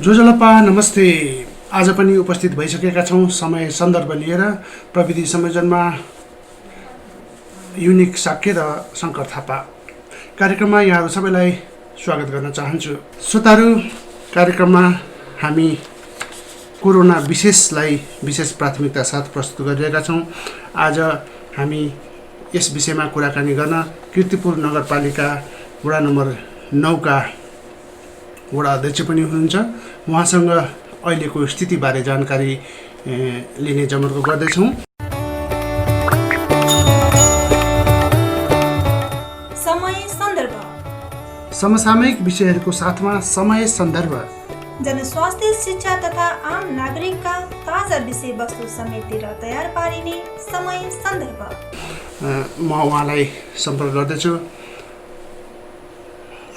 जोजलपा नमस्ते। आज पनि उपस्थित भइसकेका छौँ समय सन्दर्भ लिएर। प्रविधि संयोजनमा युनिक साक्य र शङ्कर थापा। कार्यक्रममा यहाँहरू सबैलाई स्वागत गर्न चाहन्छु। श्रोताहरू, कार्यक्रममा हामी कोरोना विशेषलाई विशेष प्राथमिकता साथ प्रस्तुत गरिरहेका छौँ। आज हामी यस विषयमा कुराकानी गर्न किर्तिपुर नगरपालिका वडा नम्बर 9 का वडा अध्यक्ष पनि हुनुहुन्छ। उहाँसँग अहिलेको स्थितिबारे जानकारी लिने जमर्को गर्दैछौँ। समय सन्दर्भ, समसामयिक विषयहरूको साथमा समय सन्दर्भ, जनस्वास्थ्य, शिक्षा तथा आम नागरिकका ताजा विषयवस्तु समेटेर तयार पारिने समय सन्दर्भ। म उहाँलाई सम्पर्क गर्दैछु।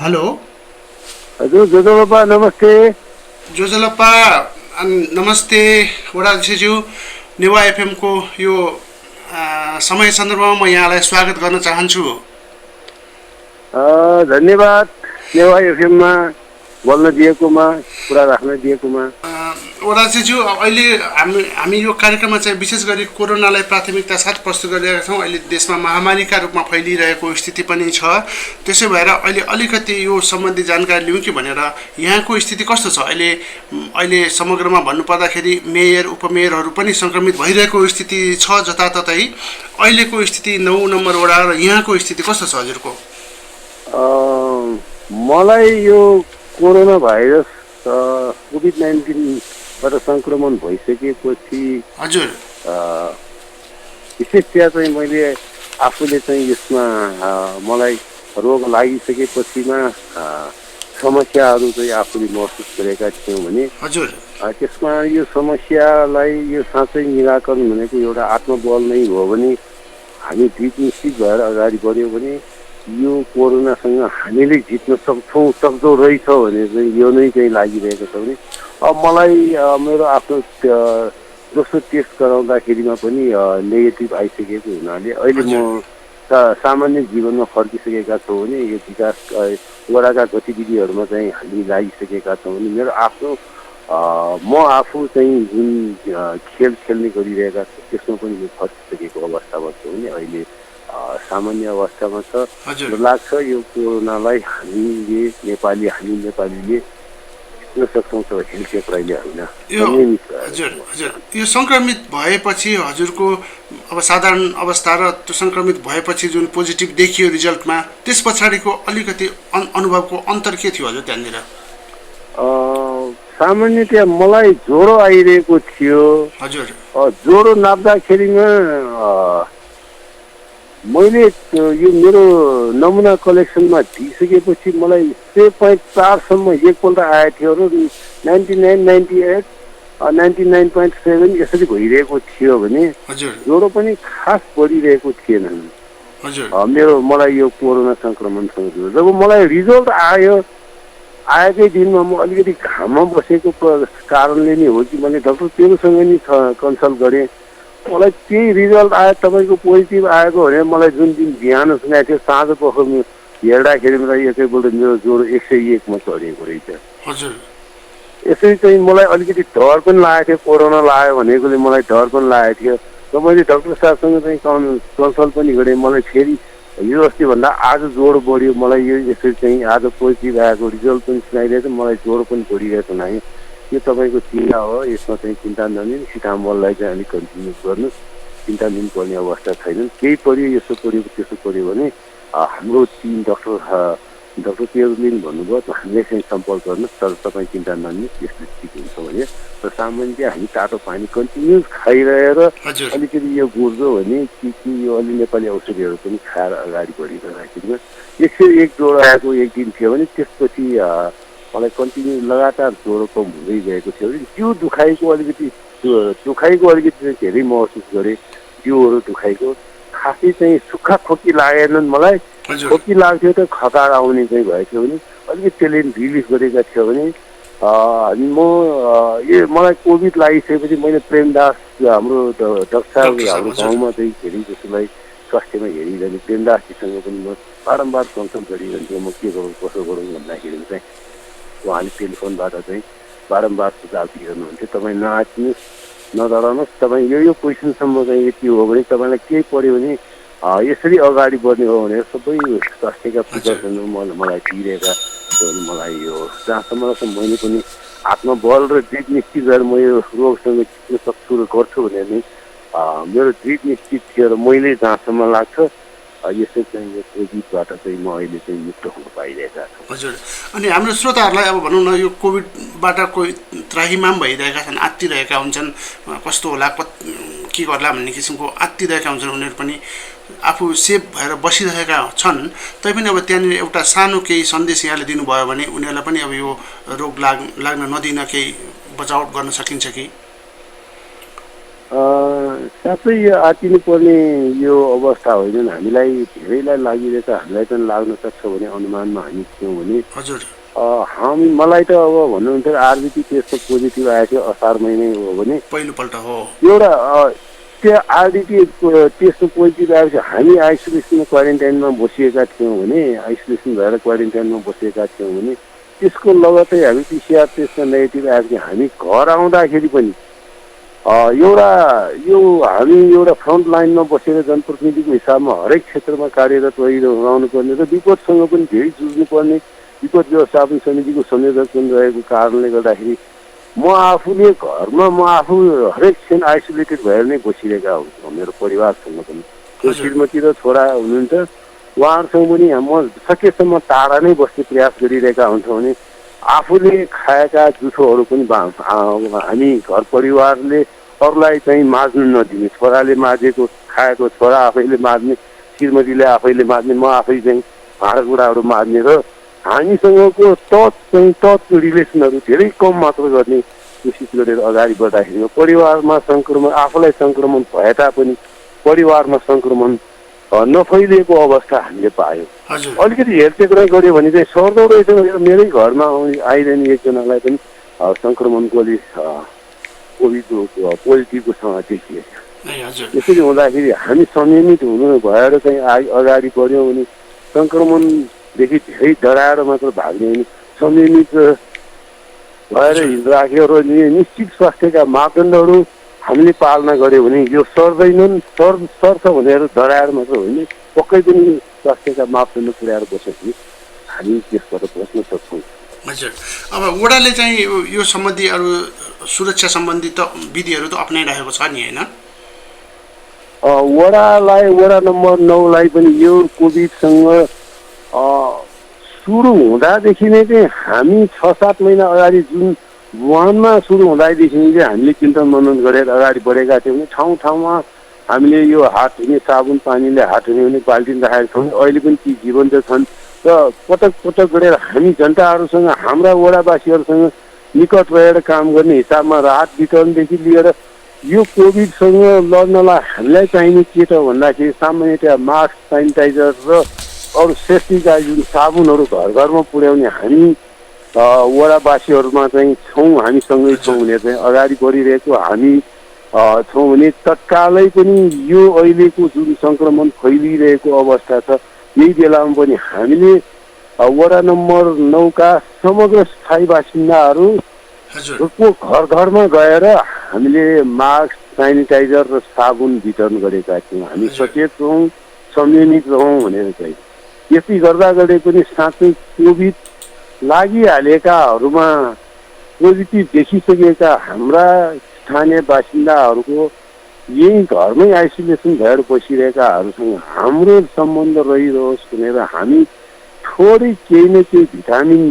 हेलो हजुर, जोजलपा नमस्ते। जोजलपा नमस्ते वडा अध्यक्षज्यू। नेवा FM को यो समय सन्दर्भमा म यहाँलाई स्वागत गर्न चाहन्छु। धन्यवाद नेवा FM मा बोल्न दिएकोमा, कुरा राख्न दिएकोमा। वडा अध्यक्षज्यू, अहिले हामी यो कार्यक्रममा चाहिँ विशेष गरी कोरोनालाई प्राथमिकता साथ प्रस्तुत गरिरहेका छौँ। अहिले देशमा महामारीका रूपमा फैलिरहेको स्थिति पनि छ। त्यसै भएर अहिले अलिकति यो सम्बन्धी जानकारी लिउँ कि भनेर। यहाँको स्थिति कस्तो छ अहिले समग्रमा भन्नुपर्दाखेरि? मेयर उपमेयरहरू पनि सङ्क्रमित भइरहेको स्थिति छ जताततै। अहिलेको स्थिति 9 नम्बर वडा र यहाँको स्थिति कस्तो छ हजुरको? मलाई यो कोरोना भाइरस कोभिड-19बाट सङ्क्रमण भइसकेपछि हजुर विशेषतया चाहिँ मैले आफूले चाहिँ यसमा मलाई रोग लागिसकेपछिमा समस्याहरू चाहिँ आफूले महसुस गरेका थियौँ भने हजुर त्यसमा यो समस्यालाई यो साँच्चै निराकरण भनेको एउटा आत्मबल नै हो भने हामी दृढनिश्चित भएर अगाडि बढ्यौँ भने यो कोरोनासँग हामीले जित्न सक्दो रहेछ भने चाहिँ यो नै चाहिँ लागिरहेको छ भने अब मलाई मेरो आफ्नो दोस्रो टेस्ट गराउँदाखेरिमा पनि नेगेटिभ आइसकेको हुनाले अहिले म सामान्य जीवनमा फर्किसकेका छौँ भने यो विकास वडाका गतिविधिहरूमा चाहिँ हामी लागिसकेका छौँ भने मेरो आफ्नो म आफू चाहिँ जुन खेल खेल्ने गरिरहेका छु त्यसमा पनि यो फर्किसकेको अवस्थामा छु भने अहिले सामान्य अवस्थामा छ। लाग्छ यो कोरोनालाई हामी नेपालीले जित्न सक्छौँ त हेल्थ केयरले होइन। हजुर, यो सङ्क्रमित भएपछि हजुरको अब साधारण अवस्था र त्यो सङ्क्रमित भएपछि जुन पोजिटिभ देखियो रिजल्टमा, त्यस पछाडिको अलिकति अनुभवको अन्तर के थियो हजुर त्यहाँनिर? सामान्यतया मलाई ज्वरो आइरहेको थियो। हजुर, ज्वरो नाप्दाखेरिमा मैले यो मेरो नमुना कलेक्सनमा दिइसकेपछि मलाई 6.4 सम्म एकपल्ट आएको थियो र 99, 98, 99.7 यसरी भइरहेको थियो भने ज्वरो पनि खास बढिरहेको थिएन मलाई यो कोरोना सङ्क्रमणसँग। जब मलाई रिजल्ट आएकै दिनमा म अलिकति घाममा बसेको कारणले नै हो कि मैले डाक्टर तेरोसँग नि कन्सल्ट गरेँ। मलाई त्यही रिजल्ट आयो, तपाईँको पोजिटिभ आएको भने मलाई जुन दिन बिहान सुनाएको थियो साँझ पख हेर्दाखेरि मलाई एकैपल्ट मेरो ज्वरो 101 मा चढेको रहेछ। यसरी चाहिँ मलाई अलिकति डर पनि लागेको थियो। कोरोना लाग्यो भनेकोले मलाई डर पनि लागेको थियो र मैले डाक्टर साहबसँग चाहिँ कन्सल्ट पनि गरेँ। मलाई फेरि यो अस्तिभन्दा आज ज्वरो बढ्यो। मलाई यो यसरी चाहिँ आज पोजिटिभ आएको रिजल्ट पनि सुनाइरहेको छ, मलाई ज्वरो पनि बढिरहेको ନାହିଁ। यो तपाईँको चिन्ता हो, यसमा चाहिँ चिन्ता नलिनु, सिटामोललाई चाहिँ अलिक कन्टिन्यू गर्नु, चिन्ता लिनुपर्ने अवस्था छैन। केही पऱ्यो, यसो पऱ्यो त्यसो पऱ्यो भने हाम्रो टिम डाक्टर तेरुले भन्नुभयो हामीले चाहिँ सम्पर्क गर्नुहोस्, तर तपाईँ चिन्ता नलिनुहोस्, यसले ठिक हुन्छ भने। र सामान्य हामी तातो पानी कन्टिन्युस खाइरहेर अलिकति यो गुर्जो भने कि यो अलि नेपाली औषधिहरू पनि खाएर अगाडि बढिरहेको 101 ज्वरो आएको एक दिन थियो भने त्यसपछि मलाई कन्टिन्यू लगातार ज्वरो कम हुँदै गएको थियो भने त्यो दुखाइको अलिकति धेरै महसुस गरेँ। जिउहरू दुखाइको खासै चाहिँ सुक्खा खोकी लागेनन् मलाई। खोकी लाग्थ्यो त खकार आउने चाहिँ भएको थियो भने अलिकति त्यसले रिलिफ गरेका थियो भने मलाई कोभिड लागिसकेपछि मैले प्रेमदास हाम्रो डाक्टर साहब हाम्रो गाउँमा चाहिँ धेरै जसोलाई स्वास्थ्यमा हेरिरहने प्रेमदासजीसँग पनि म बारम्बार कन्सल्ट गरिरहन्थेँ। म के गरौँ कसो गरौँ भन्दाखेरि चाहिँ उहाँले टेलिफोनबाट चाहिँ बारम्बार सुझाव दिनुहुन्थ्यो तपाईँ नआत्तिनुहोस् नडराउनुहोस् तपाईँ यो पोजिसनसम्म चाहिँ यति हो भने तपाईँलाई केही पऱ्यो भने यसरी अगाडि बढ्ने हो भनेर सबै स्वास्थ्यका प्रिकसनहरू मलाई दिइरहेका थियो भने मलाई यो जहाँसम्म मैले पनि आत्मबल र दृढ निश्चित गरेर म यो रोगसँग जित्न सक्छु र गर्छु भनेर नै मेरो दृढ निश्चित थियो र मैले जहाँसम्म लाग्छ यसै चाहिँ यो कोभिडबाट चाहिँ म अहिले चाहिँ मुक्त हुन पाइरहेका छु। हजुर, अनि हाम्रो श्रोताहरूलाई अब भनौँ न यो कोभिडबाट कोही त्राहिमाम भइरहेका छन्, आत्तिरहेका हुन्छन्, कस्तो होला के गर्ला भन्ने किसिमको आत्तिरहेका हुन्छन्, उनीहरू पनि आफू सेफ भएर बसिरहेका छन्। तैपनि अब त्यहाँनिर एउटा सानो केही सन्देश यहाँले दिनुभयो भने उनीहरूलाई पनि अब यो रोग लाग्न नदिन केही बचावट गर्न सकिन्छ कि? साँच्चै यो आत्तिनु पर्ने यो अवस्था होइन, हामीलाई धेरैलाई लागिरहेको हामीलाई पनि लाग्न सक्छ भने अनुमानमा हामी थियौँ भने हजुर मलाई त अब भन्नुहुन्छ आरबिटी टेस्ट पोजिटिभ आएको थियो असार महिनै हो भने पहिलोपल्ट हो एउटा त्यो आरबिटी टेस्ट पोजिटिभ आएको थियो। हामी आइसोलेसनमा क्वारेन्टाइनमा बसिएका थियौँ भने आइसोलेसन भएर क्वारेन्टाइनमा बसिएका थियौँ भने त्यसको लगत्तै हामी पिसिआर टेस्टमा नेगेटिभ आएको थियो। हामी घर आउँदाखेरि पनि हामी एउटा फ्रन्ट लाइनमा बसेर जनप्रतिनिधिको हिसाबमा हरेक क्षेत्रमा कार्यरत रहनु पर्ने र विपदसँग पनि धेरै जुझ्नुपर्ने विपद व्यवस्थापन समितिको संयोजक पनि रहेको कारणले गर्दाखेरि म आफू हरेक क्षण आइसोलेटेड भएर नै बसिरहेका हुन्छु मेरो परिवारसँग पनि। त्यो श्रीमती र छोरा हुनुहुन्छ उहाँहरूसँग पनि म सकेसम्म टाढा नै बस्ने प्रयास गरिरहेका हुन्छौँ भने आफूले खाएका जुठोहरू पनि हामी घर परिवारले अरूलाई चाहिँ माझ्नु नदिने, छोराले माझेको खाएको छोरा आफैले माझ्ने, श्रीमतीले आफैले माझ्ने, म आफै चाहिँ भाँडाकुँडाहरू माझ्ने र हामीसँगको टचको रिलेसनहरू धेरै कम मात्र गर्ने कोसिस गरेर अगाडि बढ्दाखेरि परिवारमा सङ्क्रमण आफूलाई सङ्क्रमण भए तापनि परिवारमा सङ्क्रमण नफैलिएको अवस्था हामीले पायौँ। अलिकति हेरचेक गऱ्यो भने चाहिँ सर्दो रहेछ भनेर मेरै घरमा आइरहने एकजनालाई पनि सङ्क्रमणको कोभिडको पोजिटिभकोसँग देखिएको। यसरी हुँदाखेरि हामी संयमित हुनु भएर चाहिँ अगाडि बढ्यौँ भने सङ्क्रमणदेखि धेरै डराएर मात्र भाग्ने भने संयमित भएर राख्यो र निश्चित स्वास्थ्यका मापदण्डहरू हामीले पालना गऱ्यौँ भने यो सर्छ भनेर डराएर मात्र होइन, पक्कै पनि स्वास्थ्यका मापदण्ड पुर्याएर बस्यो भने हामी त्यसबाट बस्न सक्छौँ। हजुर, अब वडाले चाहिँ यो सम्बन्धी अरू सुरक्षा सम्बन्धी त विधिहरू त अप्नाइरहेको छ नि होइन? वडा नम्बर 9 लाई पनि यो कोभिडसँग सुरु हुँदादेखि नै चाहिँ हामी 6-7 महिना अगाडि जुन वुहानमा सुरु हुँदादेखि चाहिँ हामीले चिन्तन मनन गरेर अगाडि बढेका थियौँ भने ठाउँ ठाउँमा हामीले यो हात धुने साबुन पानीले हात धुने भने बाल्टिन राखेका छौँ। अहिले पनि ती जीवन्त छन् र पटक गरेर हामी जनताहरूसँग हाम्रा वडावासीहरूसँग निकट रहेर काम गर्ने हिसाबमा राहत वितरणदेखि लिएर यो कोभिडसँग लड्नलाई हामीलाई चाहिने के त भन्दाखेरि सामान्यतया मास्क, सेनिटाइजर र अरू सेफ्टीका जुन साबुनहरू घर घरमा पुर्याउने हामी वडावासीहरूमा चाहिँ छौँ, हामीसँगै छौँ भनेर चाहिँ अगाडि बढिरहेको हामी छौँ भने तत्कालै पनि यो अहिलेको जुन सङ्क्रमण फैलिरहेको अवस्था छ यही बेलामा पनि हामीले वडा नम्बर 9 का समग्र स्थायी बासिन्दाहरूको घर घरमा गएर हामीले मास्क, सेनिटाइजर र साबुन वितरण गरेका थियौँ। हामी सचेत रहौँ, संयमित रहौँ भनेर चाहिँ यति गर्दा पनि साँच्चै कोभिड लागिहालेकाहरूमा पोजिटिभ देखिसकेका हाम्रा स्थानीय बासिन्दाहरूको यही घरमै आइसोलेसन भएर बसिरहेकाहरूसँग हाम्रो सम्बन्ध रहिरहोस् भनेर हामी थोरै केही न केही भिटामिन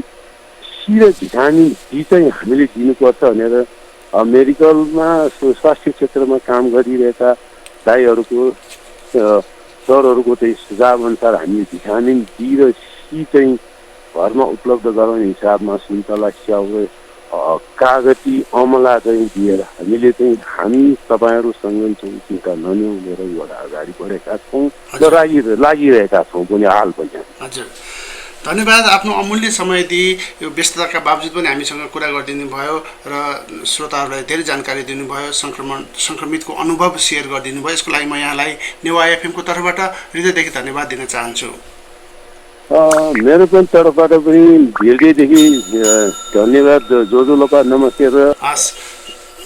सी र भिटामिन डी चाहिँ हामीले दिनुपर्छ भनेर मेडिकलमा स्वास्थ्य क्षेत्रमा काम गरिरहेका दाइहरूको सरहरूको चाहिँ सुझाव अनुसार हामीले भिटामिन डी र सी चाहिँ घरमा उपलब्ध गराउने हिसाबमा सुन्तला, स्याउ र कागती अमला चाहिँ दिएर हामी तपाईँहरूसँगै चाहिँ चिन्ता नलिउँ भनेर एउटा अगाडि बढेका छौँ र लागिरहेका छौँ पनि हाल पनि। हजुर, धन्यवाद आफ्नो अमूल्य समय दिई यो व्यस्तताका बावजुद पनि हामीसँग कुरा गरिदिनु भयो र श्रोताहरूलाई धेरै जानकारी दिनुभयो, सङ्क्रमितको अनुभव सेयर गरिदिनु भयो। यसको लागि म यहाँलाई नेवा एफएमको तर्फबाट हृदयदेखि धन्यवाद दिन चाहन्छु। मेरो पनि तर्फबाट पनि हृदयदेखि धन्यवाद जोजुलोपा नमस्ते र हस्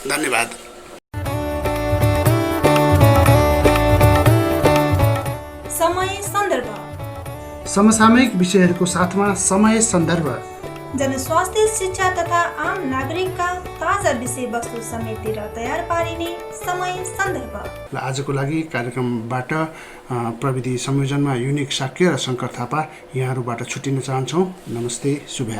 धन्यवाद। समय सन्दर्भ समसामयिक विषयहरूको साथमा समय सन्दर्भ जनस्वास्थ्य शिक्षा तथा आम नागरिकका ताजा विषयवस्तु समेटेर तयार पारिने समय सन्दर्भ। र आजको लागि कार्यक्रमबाट प्रविधि संयोजनमा युनिक साक्य र शङ्कर थापा यहाँहरूबाट छुट्टिन चाहन्छौँ। नमस्ते, शुभ।